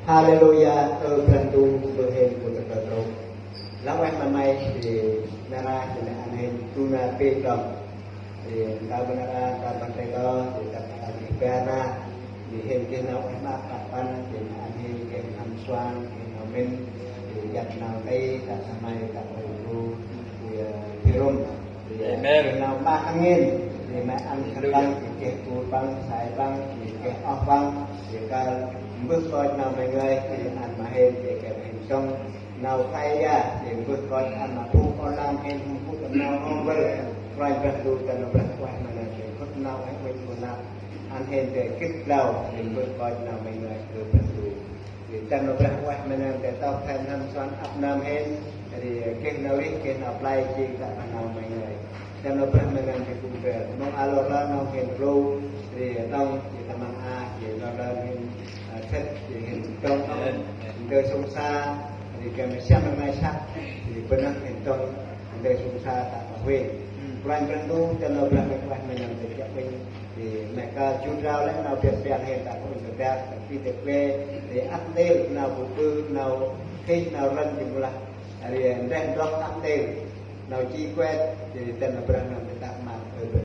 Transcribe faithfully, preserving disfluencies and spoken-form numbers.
Haleluya, ơ Brah Ndu, bơh hên gŭ ta kơ trôk. Lah ueh ma May, di nar aơ, di nây ăn hên du nar bê đŏng. Di ta bơh nar aơ, ta bơh trê đô, di ta bơh ăn hên bê na. Di hên geh nau ueh ma kăp ăn, di nây ăn hên geh n'hâm suan, geh nau mĭn, di yăt nau tê, ta sa May, ta bơh gŭ, di, ơ, di rum. Di, ơ, Amen. Geh nau ma angên, di May ăn khân păng, di geh ur păng, sai păng, di geh oh păng, di kơl mbơh kôch nau May ngơi, di ăn ma hên, di geh hên sŏng, nau khlay ya, di mbơh kôch ăn ma phung kon lam hên, hŭm phung nau hŏm vơl, Kôranh Brah Ndu, ta nau Brah ueh ma nơm, di khŭt nau ueh ueh ma nơm, ăn hên, di gĭt blao, di mbơh kôch nau May ngơi, ơ Brah Ndu. Di ta nau Brah ueh ma nơm, di tŏk thêm n'hâm suan ăp nơm hên, di geh nau rêh, geh nau play, jêng ta ma nau May ngơi. Ta nau Brah ma nơm, di gŭ ndrel. Mong a lor lơn nau hên rlu, di đŏng, di ta măng a, di lor lơn hên, a, sĭt, di hên đŏng, Amen. Ndơ sông sa, di geh ma siăm ma săk, di bơh nơm hên đŏng, ndơ sông sa ta bơh huêng. Kôranh Brah Ndu, ta nau Brah ueh ma nơm, di chiă uănh, di May kơl jŭr rao lĕ nau biăp biăp hên ta bơh uănh ta biăp, ta pi ta kue, di ăp ntil nau bu ƀư, nau khih, nau rơ̆ng, di mâu lah. Ri ndeh ndrŏk ăp ntil nau chi kuet, di ta nau Brah nơm, di ta ma ơ Brah